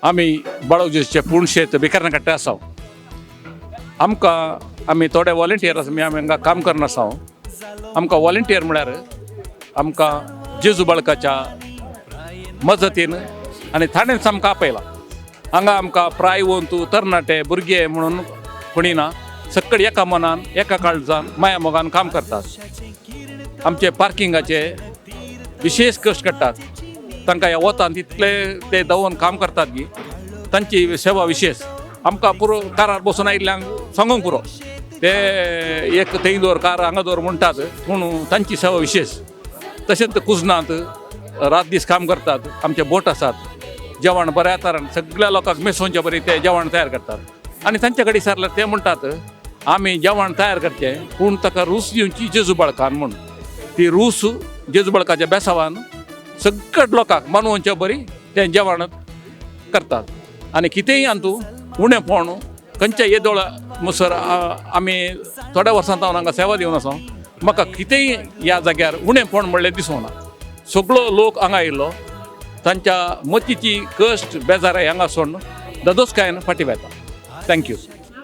आमी बाळोजेचे पूण शेत भिकाऱ्यां कट्टे आसा. आमकां आमी थोडे वॉलंटियर आसा. आमी हांगा काम करना आसा. आमकां वॉलंटियर म्हळ्यार आमकां जेजू बाळकाच्या मजतीन आनी ताणेंच आमकां आपयला हांगा. आमकां प्रायवंत तरणाटे भुरगे म्हणून कोणी ना. सगळे एका मनान, एका काळजान, माया मोगान काम करतात. आमचे पार्किंगाचे विशेष कश्ट काडटात. तांकां ह्या वतान तितले ते दवरून काम करतात की तांची सेवा विशेष. आमकां पुरो कारार बसून आयिल्ल्यांक सांगूंक पुरो, ते एक थंय दवर कार, हांगा दवर म्हणटात, पूण तांची सेवा विशेष. तशेंच कुजनांत रात दीस काम करतात. आमचे बोट आसात. जेवण बऱ्या तरान सगळ्या लोकांक मेसोवचे बरी ते जेवण तयार करतात. आनी तांचे कडेन विचारल्यार ते म्हणटात, आमी जेवण तयार करचें पूण ताका रूच दिवची जेजू बाळकान म्हूण. ती रूच जेजू बाळकाच्या बेसावान सगळ्या लोकांक मनोवचे बरी तें जेवण करतात. आनी कितेंय हातूं उणेपण खंयच्या येदोळ मुसर आमी थोड्या वर्सां सावन हांगा सेवा दिवन आसा, म्हाका कितेंय ह्या जाग्यार उणेपण म्हणलें दिसूंक ना. सगळो लोक हांगा आयिल्लो तांच्या मतीची कश्ट बेजाराय हांगा सोडून ददोजकायेन फाटीं वेता. Thank you.